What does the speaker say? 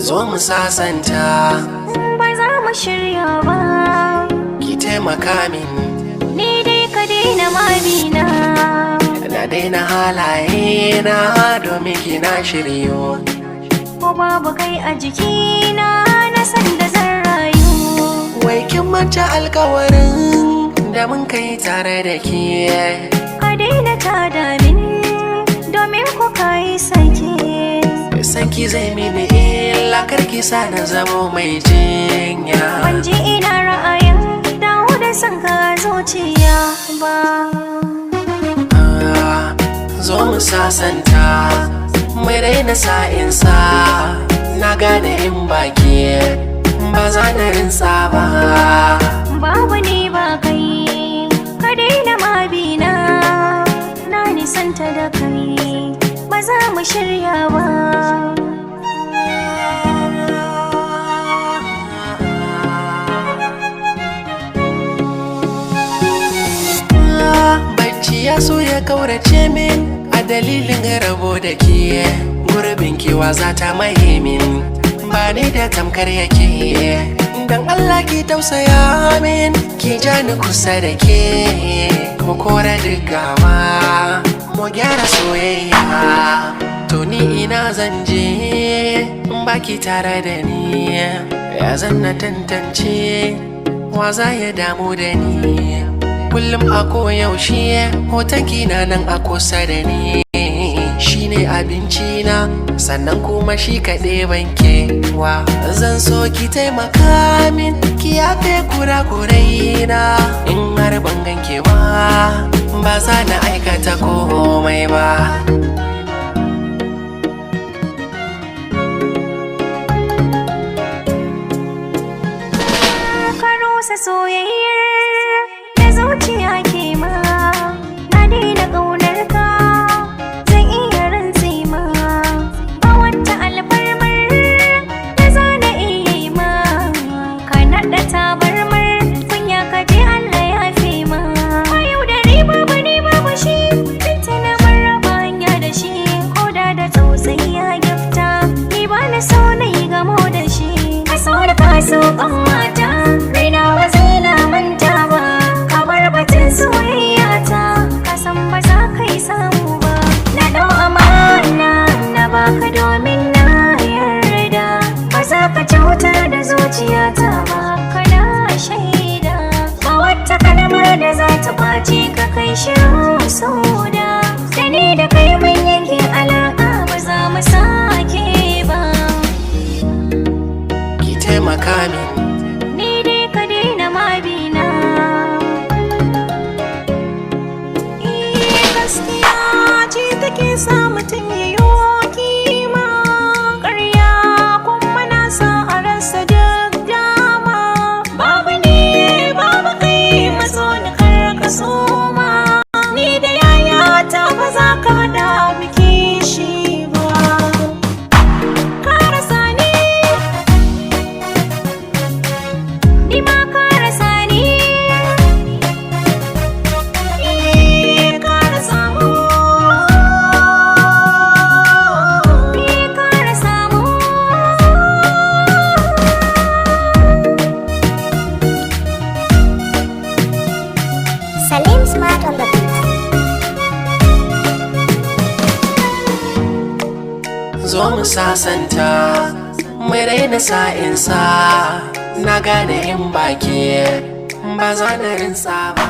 Zo mu sasanta. Ba za mu shirya ba. Ki taimaka min. Ni dai ka daina mabina. Na daina halaye na domin kina shiryo. Ko babu kai a jikina, na san da zan rayu. Wai kin manta alkawarin da mun kai tare da ke? Ka daina tada min, domin ko ka yi sake. San ki zai mini illa, karki sa na zamo mai jinya. Ban ji ina ra'ayin dawo da son ka zuciya ba. Ah, zo mu sasanta, mai daina sa'insa. Na gane in baki ba za na rinsa ba. Babu ni ba kai, ka daina mabina. Na nisanta da kai, ba za mu shirya ba. Bacci ya so ya kaurace min a dalilin rabo da ke. Gurbin kewa za ta maye min, ba ni da tamkar yake. Dan Allah ki tausaya min, ki ja ni kusa da ke. Mu kora gawa, mu gyara soyayya. To ni ina zan je in baki tare da ni? Ya zan na tantance wa za ya damu da ni? Kullum a koyaushe hoton na nan a kusa da ni. Shine abinci na, sannan kuma shi kaɗai banke wa. Zan so ki taimaka min, ki yafe kurakurai na. In har ban ganke ba, ba za na aikata komai ba. Ka rusa soyayyar da zuciya ke ma. Na daina ƙaunar ka, zan iya rantse ma. Ba wata alfarmar da za na iya yi ma. Ka naɗa tabarmar kunya, ka je Allah ya fi ma. Ka yaudare, babu ni babu shi. Tuntuna mun raba hanya da shi. Ko da da tsautsayi ya gifta, ni ba na so na yi gamo da shi. Ka so da ka so mata, raina ba zai lamanta ba. Ka bar batun soyayya ta, ka san ba za ka yi samu ba. Na dau amana na baka domin na yarda, ba za ka cutar da zuciyata ba, kana shaida. Ba wata kalmar da za ta kwace ka, kai shiru sauda. Da ni da kai mun yanke alaka, ba za mu sake ba. Ki taimaka min. Ni dai ka daina mabina. Eh, gaskiya ce take sa mutum ya yi kima, ƙarya kuma na sa a rasa duk dama. Babu ni babu kai, matso ni kar ka soma. Ni da yayata ba za ka haɗa biki shi ba. Ka rasa ni. Ni ma ka rasa ni. Eh, ka rasa mu. Ni ka rasa mu. Salim Smart on the beat. Zo mu sasanta, mai daina sa'insa. Na gane in baki ba za na rinsa ba.